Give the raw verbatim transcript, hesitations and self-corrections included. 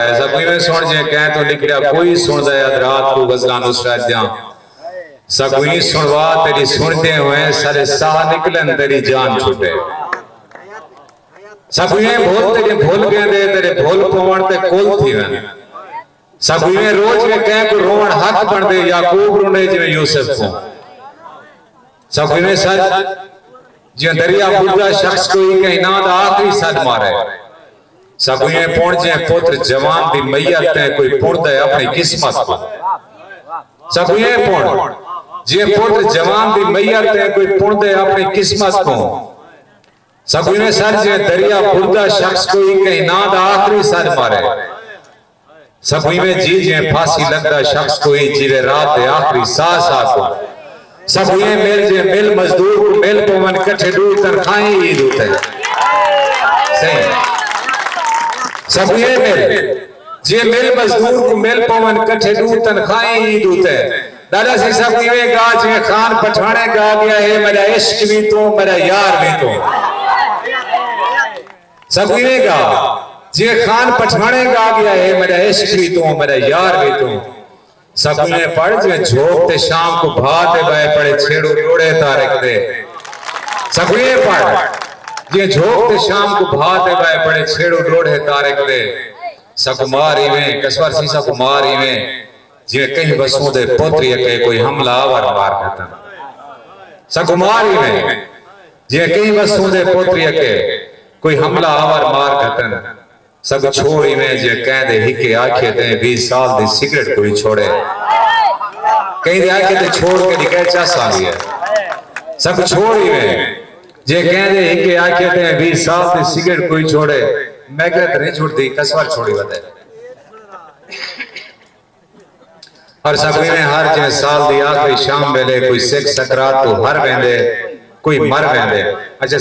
ہے۔ ساکوں ایویں سݨ جیں کہیں توں نکلیا کوئی سݨدا ہے ادھ رات کوں غزلاں نصرت دیاں۔ ساکوں ایں سݨوا تیݙی سݨدے ہوئیں سارے ساہ نکلن تیݙی جان چھٹے۔ ساکوں ایویں بھل تیݙے بھل ڳیندے تیݙے بھل پووݨ تے کل تھی ویندے۔ ساکوں ایویں روج میں کہیں کوں رووݨ حق بݨدے یعقوب روندے جیویں یوسف کوں۔ ساکوں ایویں سݙ جیویں دریا ٻݙدا شخص کوئی کہیں ناں دا آخری سݙ مارے۔ ساکوں ایویں پݨ جیویں پتر جوان دی میت تیں کوئی پݨدے اپݨی قسمت کوں۔ ساکوں ایویں پݨ جیویں پتر جوان دی میت تیں کوئی پݨدے اپݨی قسمت کوں۔ ساکوں ایویں سݙ جیویں دریا ٻݙدا شخص کوئی کہیں ناں دا آخری سݙ مارے۔ ساکوں ایویں جی جیویں پھاسی لڳدا شخص کوئی جیوے رات دے آخری ساہ ساہ کوں۔ ساکوں ایویں مل جیویں مل مزدور کوں مل پوون کٹھے ݙو تنخواہیں عید اتے۔ سئیں۔ ساکوں ایویں مل جیویں مل مزدور کوں مل پوون کٹھے ݙو تنخواہیں عید اتے۔ ݙاݙا سئیں ساکوں ایویں ڳا جیویں خان پٹھاݨے ڳا ڳیا ہے میݙا عشق وی توں میݙا یار وی توں۔ ساکوں ایویں ڳا جیویں خان پٹھاݨے ڳا ڳیا ہے میݙا عشق وی توں میݙا یار وی توں۔ ساکوں ایویں پڑھ جیویں جھوک تے شام کوں بھا تے ٻہہ پڑھے چھیڑو ݙوہڑے طارق دے۔ ساکوں ایویں پڑھ جیویں جھوک تے شام کوں بھا تے ٻہہ پڑھے چھیڑو ݙوہڑے طارق دے۔ ساکوں مار ایویں کسور سئیں ساکوں مار ایویں جیویں کہیں وسوں دے پتر یکے کوئی حملہ آور مار گھتن۔ ساکوں مار ایویں جیویں کہیں وسوں دے پتر یکے کوئی حملہ آور مار گھتن۔ ساکوں چھوڑ ایویں جیویں کہیں دے ہکے آکھے تیں ویہہ سال دی سگریٹ کوئی چھوڑے۔ کہیں دے آکھے تے چھوڑ کے دی کہہ چس آندی ہے۔ ساکوں چھوڑ ایویں جیویں کہیں دے ہکے آکھے تیں ویہہ سال دی سگریٹ کوئی چھوڑے۔ میکرے تے نہیں چھوڑدی کسور چھوڑی ودے۔ اور ساکوں ایویں ہر جیویں سال دی آخری شام ویلے کوئی سکھ سکرات توں ہر ویندے کوئی مر ویندے۔ اچھا